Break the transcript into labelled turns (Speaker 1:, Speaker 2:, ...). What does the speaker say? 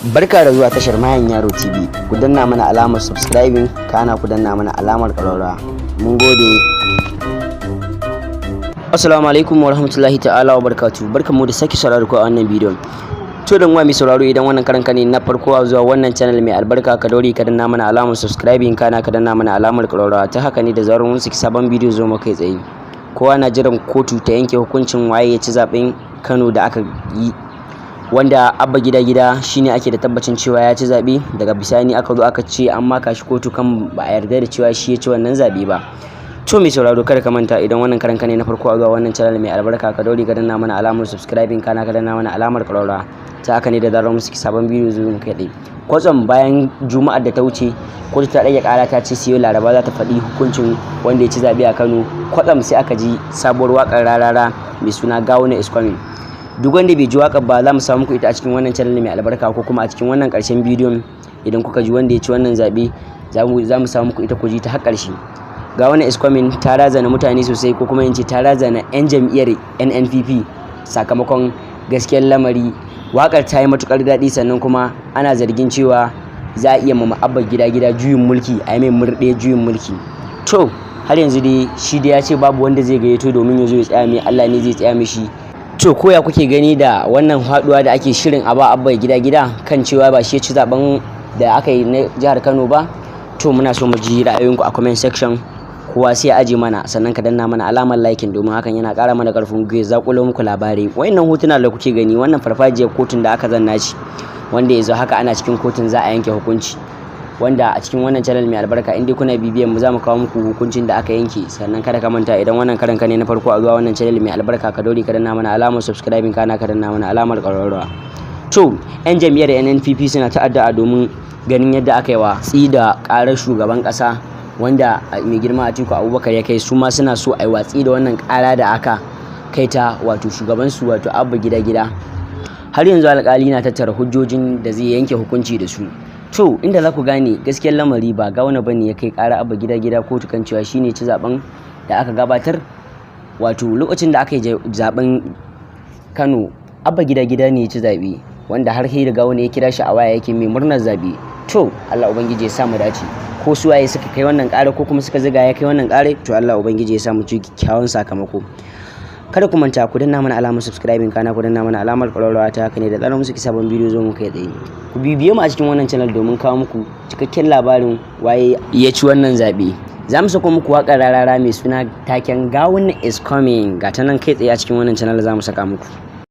Speaker 1: Barka da zuwa tashar Mayan Yaro TV. Ku danna mana alamar subscribing, kana ku danna mana alamar ƙararrawa. Mun gode. Assalamu alaikum wa rahmatullahi ta'ala wa barakatuh. Barkanmu da sake sauraro ku a wannan bidiyon. To dan uwa mai sauraro, idan wannan karan ka ne na farko zuwa wannan channel mai albarka, ka daure ka danna mana alamar subscribing, kana ka danna mana alamar ƙararrawa. Ta haka ne da zarar mun saki sabon bidiyo zo maka kai tsaye. Kowa na jiran kotu ta yanke hukuncin waye ya ci zaben Kano da aka yi, wanda Abba Gida Gida shine ake da tabbacin cewa ya ci zaɓe. Daga bisani aka zo aka ce an maka shi kotu kan ba a yarda da cewa shi ya ci wannan zaɓe ba. To mai sauraro, kada ka manta, idan wannan karan ka ne na farko a zuwa wannan channel mai albarka, ka daure ka danna mana alamar subscribing, kana ka danna mana alamar ƙararrawa. Ta haka ne da zarar mun saki sabon bidiyo zo mu kai ɗaya. Kwatsam bayan Juma'ar da ta wuce kotu ta ɗage ƙara, ta ce sai Laraba za ta faɗi hukuncin wanda ya ci zaɓe a Kano. Kwatsam sai aka ji sabuwar waƙar Rarara mai suna "Gawuna is Coming". Duk wanda bai ji waƙar ba, za mu samu muku ita a cikin wannan channel mai albarka, ko kuma a cikin wannan ƙarshen bidiyon. Idan kuka ji wanda ya ci wannan zaɓe, za mu samu muku ita ku ji ta har ƙarshe. "Gawuna is Coming" ta razana mutane sosai, ko kuma in ce ta razana 'yan jam'iyyar NNPP, sakamakon gaskiyar lamari waƙar ta yi matuƙar daɗi. Sannan kuma ana zargin cewa za a iya ma Abba Gida Gida juyin mulki, a yi mai murɗe juyin mulki. To har yanzu dai shi da ya ce babu wanda zai gayyato domin ya zo ya tsaya mai, Allah ne zai tsaya mishi. To koya kuke gani da wannan haɗuwa da ake shirin a ba Abba Gida Gida kan cewa ba shi ya ci zaben da aka yi na jihar Kano ba? To muna so mu ji ra'ayoyinku a comment section. Kowa sai ya aje mana, sannan ka danna mana alamar liking, domin hakan yana ƙara mana ƙarfin gwiwa zaƙulo muku labarai. Wayannan hotuna da kuke gani, wannan farfajiyar kotun da aka zanna ci, wanda yanzu haka ana cikin kotun za a yanke hukunci, wanda a cikin wannan channel mai albarka, in dai kuna bibiyan mu, za mu kawo muku hukuncin da aka yanke. Sannan kada ka manta, idan wannan karan ka ne na farko a zuwa wannan channel mai albarka, ka daure ka danna mana alamar subscribing, kana ka danna mana alamar ƙararrawa. To 'yan jam'iyyar NNPP suna ta addu'a domin ganin yadda aka yi watsi da ƙarar shugaban ƙasa wanda mai girma Atiku Abubakar ya kai. Su ma suna so a yi watsi da wannan ƙara da aka kai ta, wato shugabansu, wato Abba Gida Gida. Har yanzu alƙali na tattara hujjojin da zai yanke hukunci da su. To inda za ku gane gaskiyar lamari, ba Gawuna bane ya kai ƙara Abba Gida Gida kotu kan cewa shine ci zaben da aka gabatar. Wato lokacin da aka yi zaben Kano, Abba Gida Gida ne ya ci zaɓe, wanda har sai da Gawuna ya kira shi a waya yake mai murnar zaɓe. To Allah Ubangiji ya sa mu dace. Ko su waye suka kai wannan ƙara, ko kuma suka ziga ya kai wannan ƙara, to Allah Ubangiji ya sa mu ci kyakkyawan sakamako. Kada ku manta ku danna mana alamar subscribing, kana ku danna mana alamar ƙararrawa. Ta haka ne da zarar mun saki sabon bidiyo zo mu kai tsaye. Ku bibiye mu a cikin wannan channel domin kawo muku cikakken labarin waye ya ci wannan zaɓe. Za mu sako muku waƙar Rarara mai suna taken "Gawuna is Coming". Ga ta nan kai tsaye a cikin wannan channel za mu saka muku.